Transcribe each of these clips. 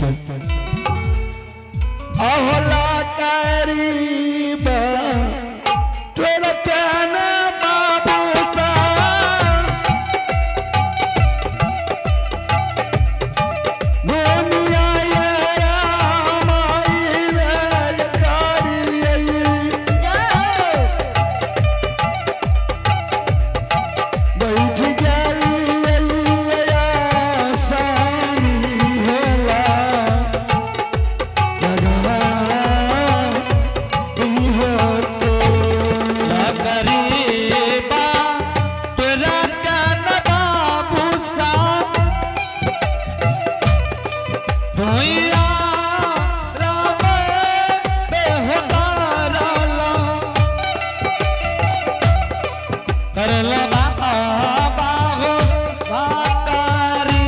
होते। अहला करीबा तोरा कहना बाबू सा दुनिया ये रामाई वेल करियई बैठ गेली आसानी होला जगह ई होते। गरीबा तोरा कान बाबू सा भुइया राम बेहतारला करल बाबा हो बाकारी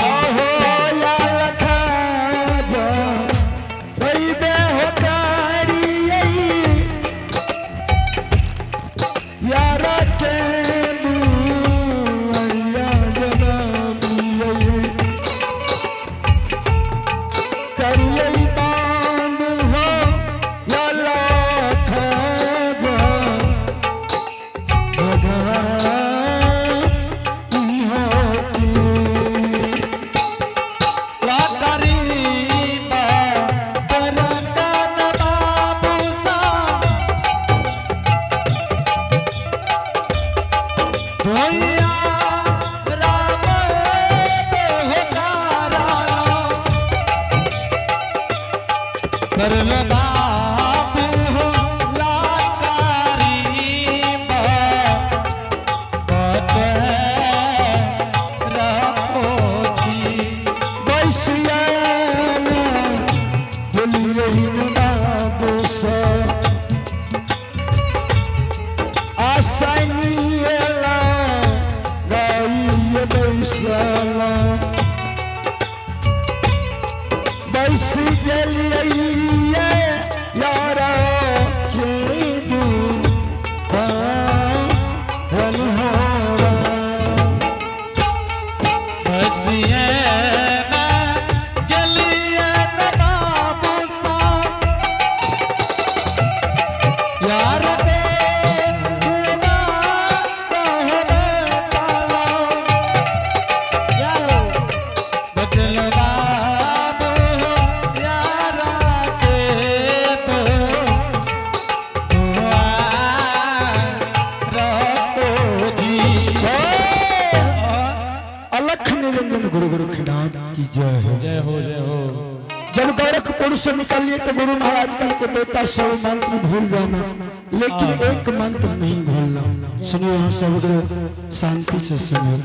अहो या लखा जो बैबे हो कारियई यारा के दुआरिया जनाबियई करियई बांध हो या लखा जो जगह ई होती। गरीबा तोरा कान बाबू सा भुइया राम बेहतारला करल बाबू हो लाकारी बैसियाना बोलियहिन बाबूसा आसनियला गाइय बैसला बैस गेलियै यारा के दू होरा। यार अलख निरंजन गुरु गुरु खिनाथ की जय हो। जय हो जय हो। जब गोरखपुर से निकलिए तो गुरु महाराज कल के बेटा सब मंत्र भूल जाना, लेकिन एक मंत्र नहीं भूलना। सुनिए यहाँ सब लोग शांति से सुनिए।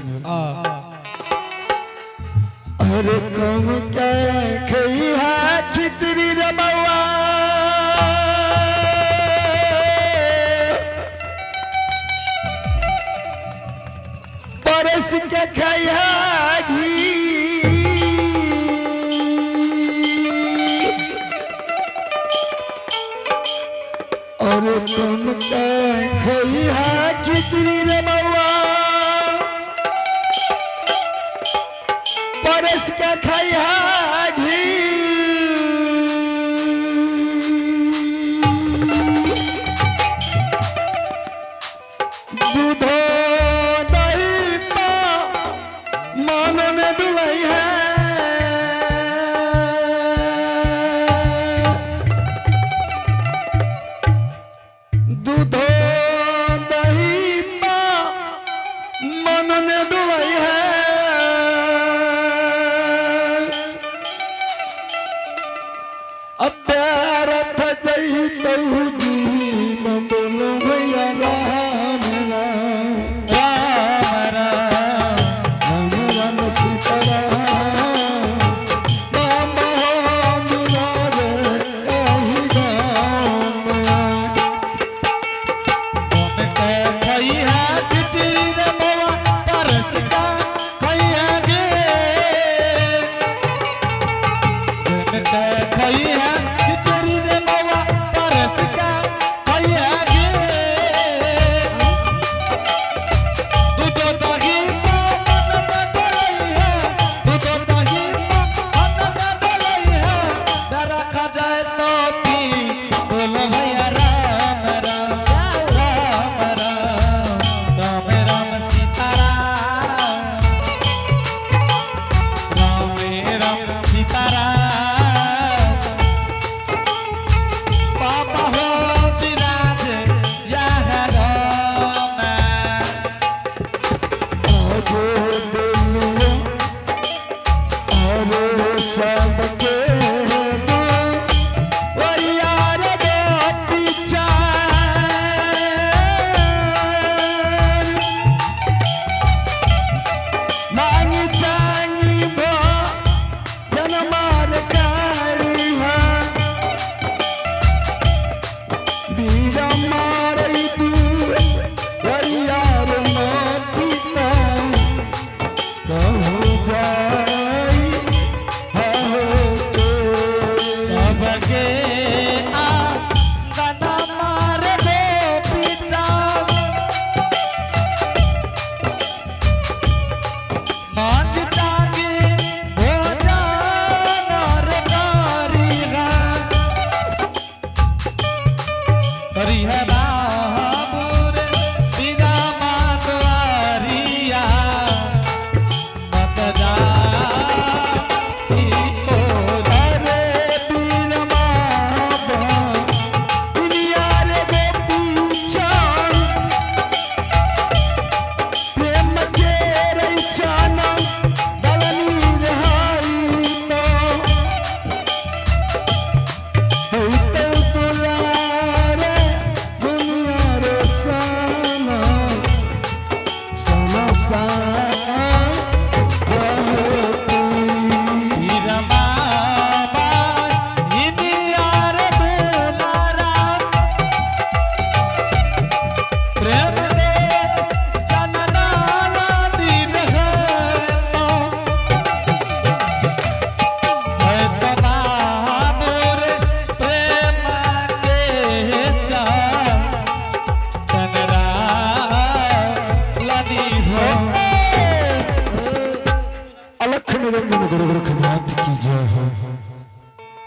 अरे कम के खैहा खिचड़ी रे बउआ, परस के खैहा घी, और तुम के खैहा खिचड़ी रे बउआ, परस के खैहा घी, दूधो दही पा मन में डुलई है, दूधो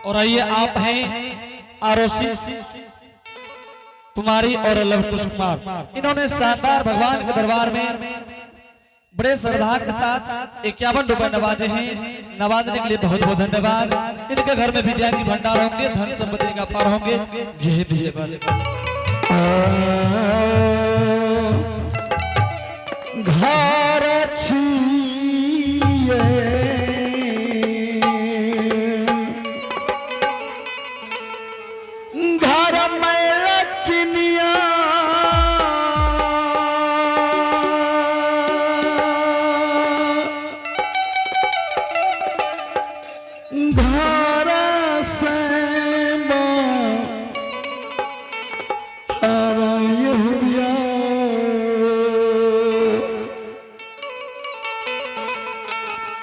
और आइए आप हैं आरोसी कुमारी और लवकुश कुमार। इन्होंने शानदार भगवान के दरबार में बड़े श्रद्धा के साथ 51 रुपए नवाजे हैं। नवाजने के लिए बहुत बहुत धन्यवाद। इनके घर में विद्या की भंडार होंगे, धन संपत्ति का पार होंगे। जय हिंद, जय भारत। घर छिए घर में लखनिया घर से हर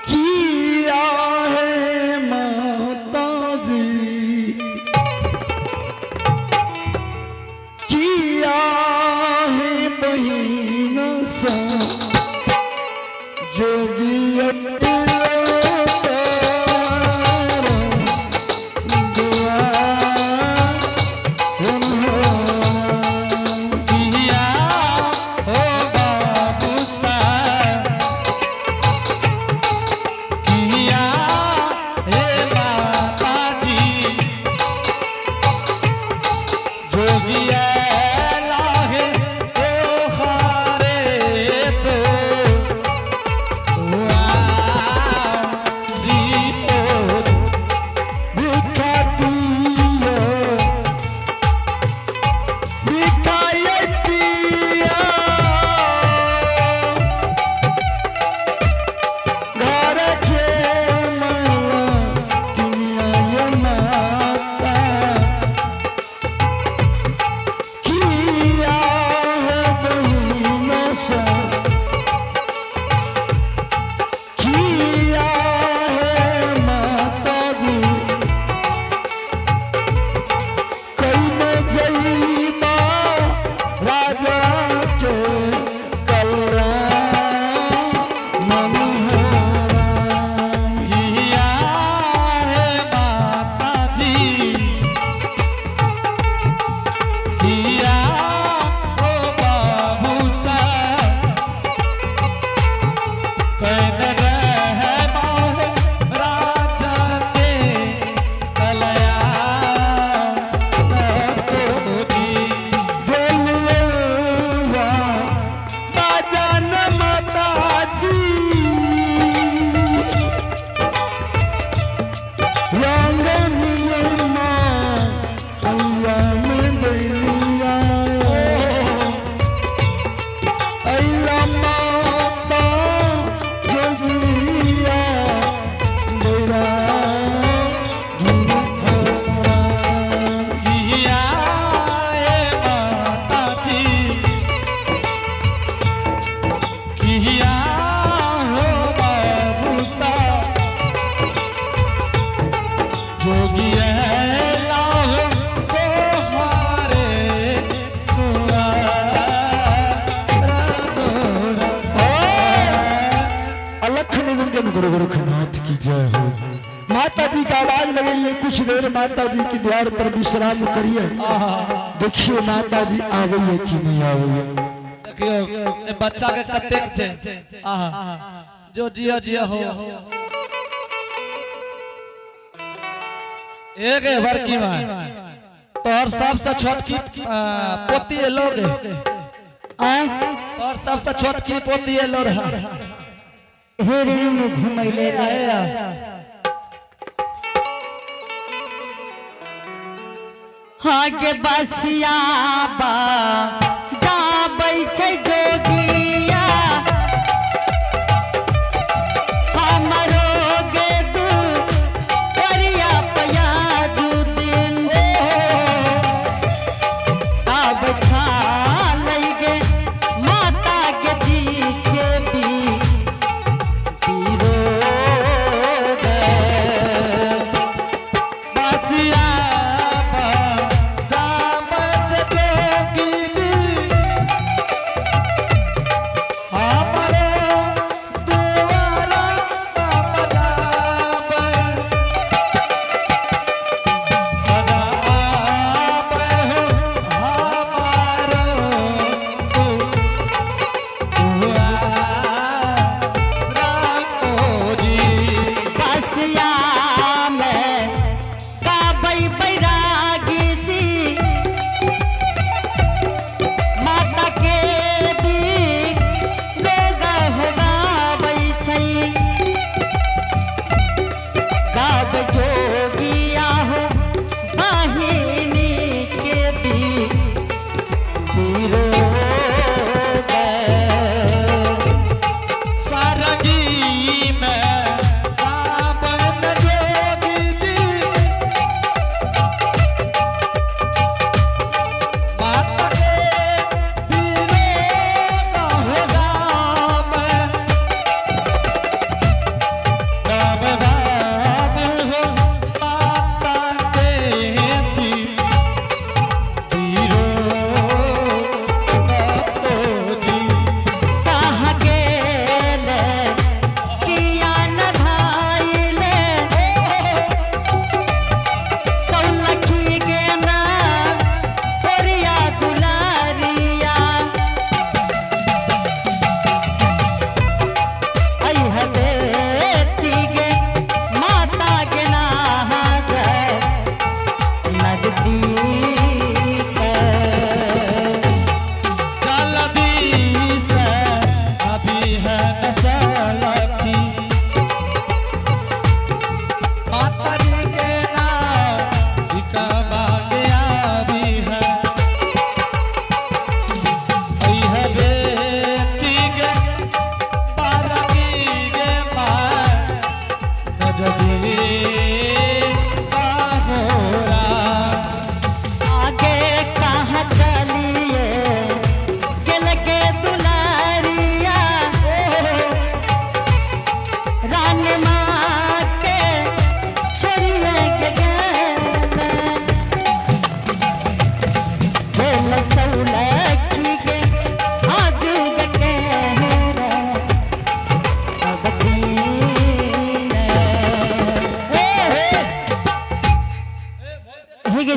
किया है माता जी, किया है बहन सा जोगी किया हो बाबू सा, किया हे माता जी, जोगिया लाहे तो हारे तो राजा के कल्याण मनोहरा। किया है माता जी, किया ओ बाबू सा, कैन रह राजा के कल्याण जी। बोलुआ बाजन माता जी, रंगनिया माँ हलिया में दैलिया, अइला माता जोगिया मेरा गिरहरा। किया है माता जी, किया हो बाबू सा, जोगी लाह को हारे अलख निरंजन गुरु गोरखनाथ की जय हो। माता जी का आवाज लगे लिए कुछ देर माता जी के द्वार पर विश्राम करिए। देखिए माता जी आवे है कि नहीं आवे है। देखियो ए बच्चा के कतेक छै। आहा जो जिया जिया हो एक बड़की मां तोहर सबसे छोटकी पोती एलो गे। आय। तोहर सबसे छोटकी पोती एलो रहा। हे रे में घुमैले। आए आ। हाँ के बसिया बा जाबै छै जोगिया, हमरो गे दू करिया प्याजू दिन, अब खा गे माता के जी के भी बसिया बा जाबै छै जोगी जी।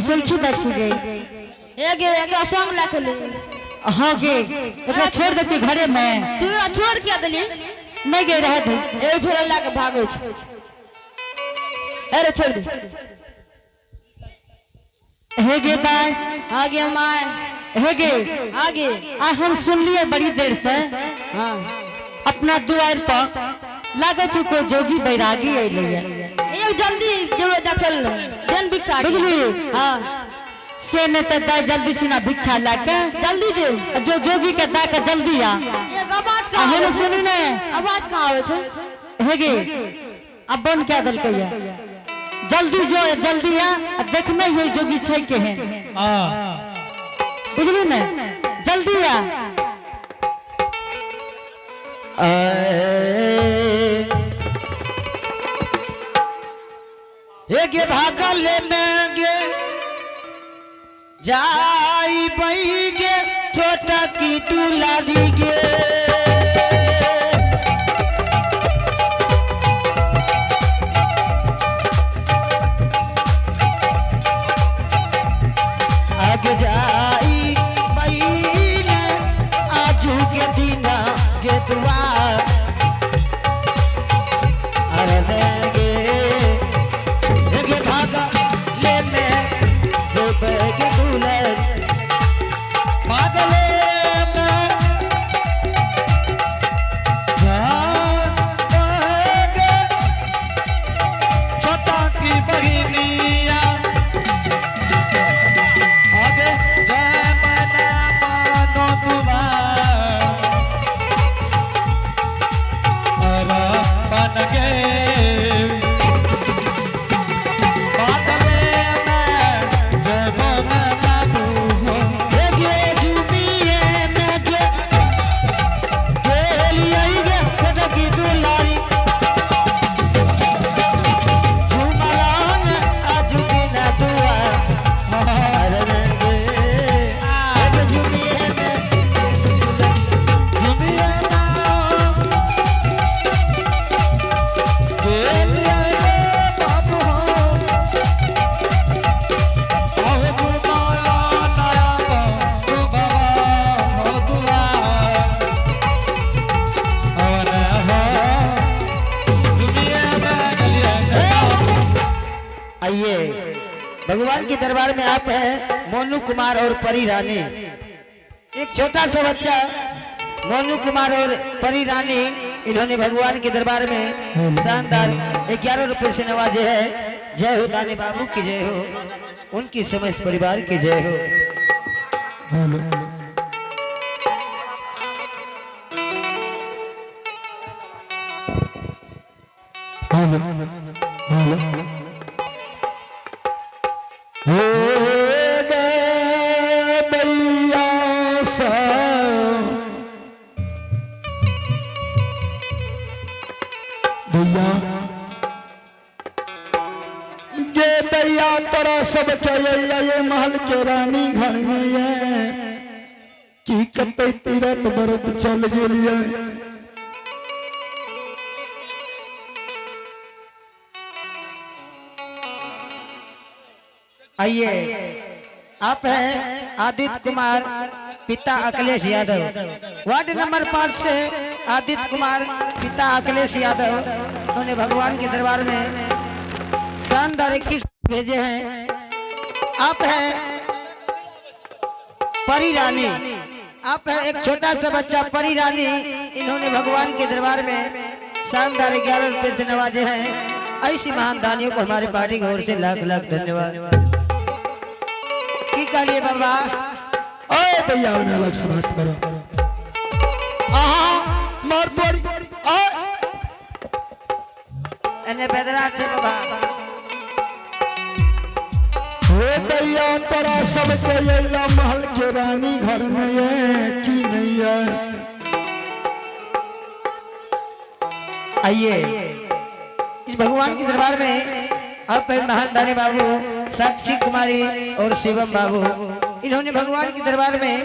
सोलखी बची गई। एगे एकरा संग ला के ले। हाँ गे, एकरा छोड़ देती घरे में। तू एकरा छोड़ किया देली? नहीं गई रहे थे। ए छोड़ ला के भागै छै। अरे छोड़ दे। हे गे दाय। आगे my. हे गे। आगे। आ हम सुनलिए बड़ी देर से। हाँ। अपना दुआर पर लागे छै कोई जोगी बैरागी अइलै है। एक जल्दी जेबै देखल देन भिक्षा के। बुझली? हाँ। से नहीं तो दाय जल्दी सिना भिक्षा लाके। जल्दी जो। जो जोगी के दा के जल्दी आ। एक आवाज आ कहाँ हेने आबै छै? सुनी ने। आवाज कहाँ आबै छै? हे गे, अब बंद क्या देलकै है? जल्दी जो जल्दी आ, आ देखने ये जोगी छै केहन। बुझली ने? जल्दी आ। हे भागल में गे जाई बई गे छोटा की दुलारी गे। आगे जाई बई ने आजू के दिना गे दुआर अरे गे गे भागा ले में जेबै गे दुलर भागले में जागे छोटा की बहिनिया आगे जय मना मानो तुम्हार अरे बन गे भागले में जय मना बाबू हो। हे गे जुमिए में गे गेलियै गे छोटा की दुलारी झुमलान आजू के ना दुआर अरे गे हे गे जुमिए में दुनिया बाबू हो अहो गुमाला नया तू बाबा हो दुआर अवन हो दुनिया में गलिया आइए भगवान के दरबार में आप हैं मोनू कुमार और परी रानी। एक छोटा सा बच्चा मोनू कुमार और परी रानी, इन्होंने भगवान के दरबार में शानदार 11 रुपए से नवाजे हैं। जय हो दानी बाबू की जय हो, उनकी समस्त परिवार की जय हो। हेलो। Hello hello. हे गे दैया सा दैया गे दैया तोरा सब के अइला ये महल के रानी घर में ये की कते तीरथ बरत चल गेलिए। आइए आप हैं आदित्य कुमार पिता अखिलेश यादव, वार्ड नंबर 5 से आदित्य कुमार पिता अखिलेश यादव, उन्होंने भगवान के दरबार में शानदार 21 भेजे हैं। आप हैं परी रानी, आप हैं एक छोटा सा बच्चा परी रानी, इन्होंने भगवान के दरबार में शानदार 11 रुपए से नवाजे हैं। ऐसी महान दानियों को हमारे पार्टी की ओर से लाख लाख धन्यवाद। की कहलिए बाबा? ओए दैया में अलग से बात करो। आहा मार तोड़ी ओए। एने बेदरा छे बाबा। हे दैया तोरा सब के अइला महल के रानी घर में ये की नहीं है। आइए इस भगवान के दरबार में अब महान दानी बाबू साक्षी कुमारी और शिवम बाबू, इन्होंने भगवान के दरबार में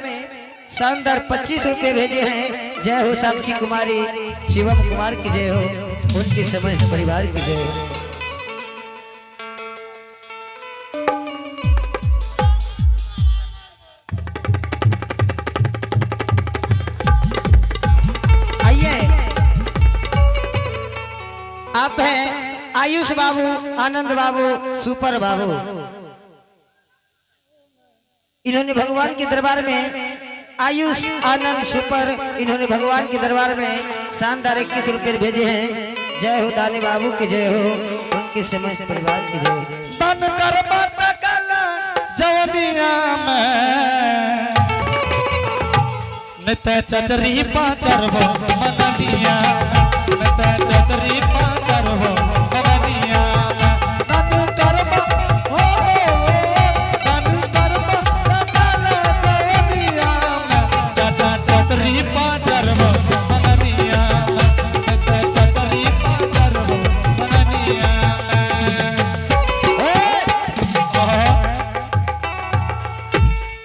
शानदार 25 रुपए भेजे हैं। जय हो साक्षी कुमारी, शिवम कुमार की जय हो, उनके समस्त परिवार की जय हो। आप हैं आयुष बाबू, आनंद बाबू, सुपर बाबू। इन्होंने भगवान के दरबार में आयुष, आनंद, सुपर, इन्होंने भगवान के दरबार में शानदार 21 रुपये भेजे हैं। जय हो दानी बाबू की जय हो, उनके समस्त परिवार की जय हो। दान कर कला जवनिया में नित चचरी पाचर हो मगनिया, नित चचरी पाचर हो मगनिया। दान कर हो, दान कर कला जवनिया में चाचा चचरी पाचर हो मगनिया, नित चचरी पाचर हो मगनिया में।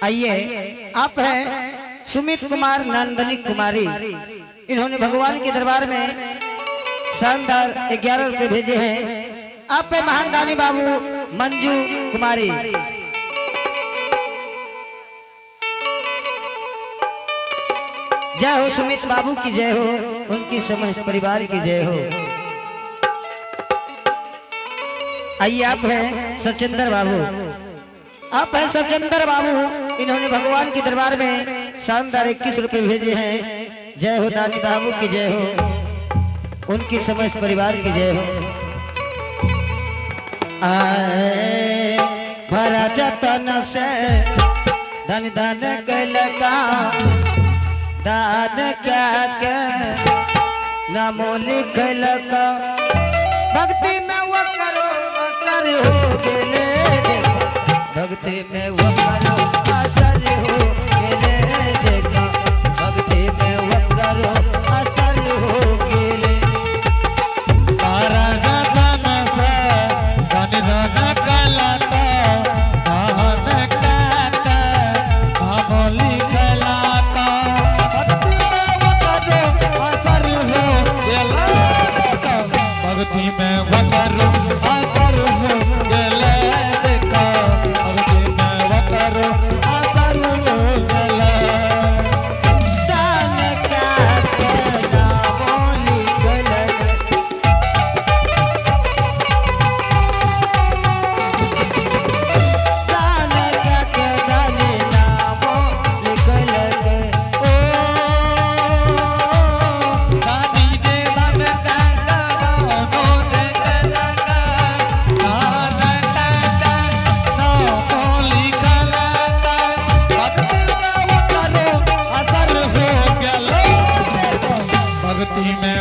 आइए, आप हैं सुमित कुमार, नंदनी कुमारी। इन्होंने भगवान के दरबार में शानदार 11 रुपए भेजे हैं। आप है महान दानी बाबू, मंजू कुमारी। जय हो सुमित बाबू की जय हो, उनकी समस्त परिवार की जय हो। आइए, आप हैं सचिंदर बाबू, आप हैं सचिंदर बाबू। इन्होंने भगवान के दरबार में शानदार 21 रुपए भेजे हैं। जय हो दानी बाबू की जय हो, उनकी समस्त परिवार की जय हो। आए भरा जतन से धन धन कैलका, दान क्या के नमो लिखलका। भक्ति में वो करो असर हो गेले देखो, भक्ति में वो करो असर हो गेले देखो, भक्ति में वो करो असर हो गेले। तारा जतन से धन धन कलाता, दान काता मामूली कलाता। भक्ति में वो करो असर हो गेला, भक्ति में वो करो असर हो गेला, भक्ति में वो करो असर हो गेला। दान क्या के नामो लिखलक, दान क्या के दाने नामो लिखलक। ओ दानी जे दान काका नो जे कलका, दान काका नो लिखलका। भक्ति में वो करो असर हो गेलो, भक्ति में